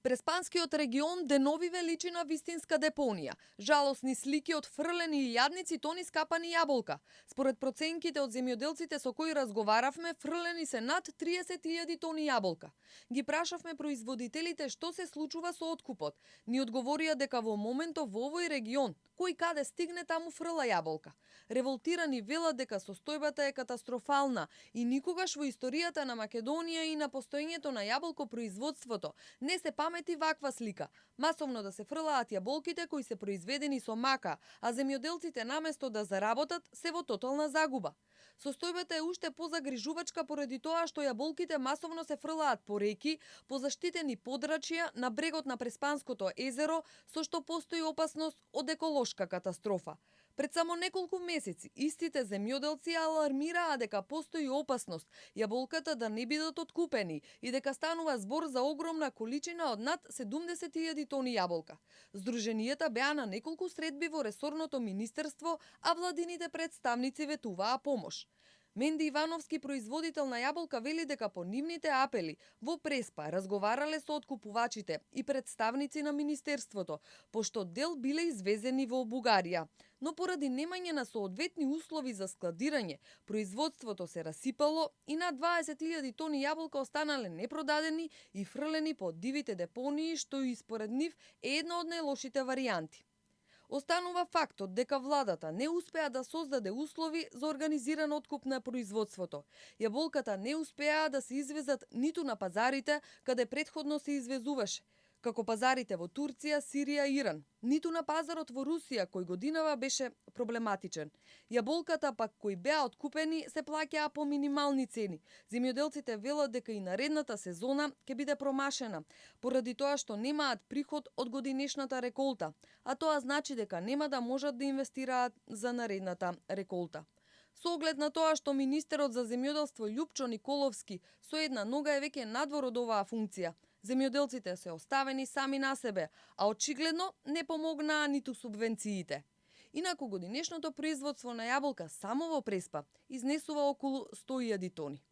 Преспанскиот регион деновиве личи на вистинска депонија. Жалосни слики од фрлени илјадници тони скапани јаболка. Според проценките од земјоделците со кои разговаравме, фрлени се над 30.000 тони јаболка. Ги прашавме производителите што се случува со откупот. Ни одговорија дека во моментов во овој регион, кој каде стигне таму фрла јаболка. Револтирани велат дека состојбата е катастрофална и никогаш во историјата на Македонија и на постоењето на јаболкопроизводството не се памети ваква слика. Масовно да се фрлаат јаболките кои се произведени со мака, а земјоделците наместо да заработат се во тотална загуба. Состојбата е уште позагрижувачка поради тоа што јаболките масовно се фрлаат по реки, по заштитени подрачја на брегот на Преспанското езеро, со што постои опасност од еколошка катастрофа. Пред само неколку месеци, истите земјоделци алармираа дека постои опасност јаболката да не бидат откупени и дека станува збор за огромна количина од над 70.000 тони јаболка. Здруженијата беа на неколку средби во ресорното министерство, а владините представници ветуваа помош. Менди Ивановски, производител на јаболка, вели дека по нивните апели во Преспа разговарале со откупувачите и представници на министерството, пошто дел биле извезени во Бугарија. Но поради немање на соодветни услови за складирање, производството се расипало и над 20.000 тони јаболка останале непродадени и фрлени по дивите депонии, што и според нив е една од најлошите варијанти. Останува фактот дека владата не успеа да создаде услови за организиран откуп на производството. Јаболката не успеа да се извезат ниту на пазарите каде претходно се извезуваше, како пазарите во Турција, Сирија и Иран, ниту на пазарот во Русија, кој годинава беше проблематичен. Јаболката пак кои беа откупени се плаќаа по минимални цени. Земјоделците велат дека и наредната сезона ќе биде промашена, поради тоа што немаат приход од годинешната реколта, а тоа значи дека нема да можат да инвестираат за наредната реколта. Со оглед на тоа што министерот за земјоделство Љупчо Николовски со една нога е веќе надвор од оваа функција, земјоделците се оставени сами на себе, а очигледно не помогнаа ниту субвенциите. Инаку годинешното производство на јаболка само во Преспа изнесува околу 100.000 тони.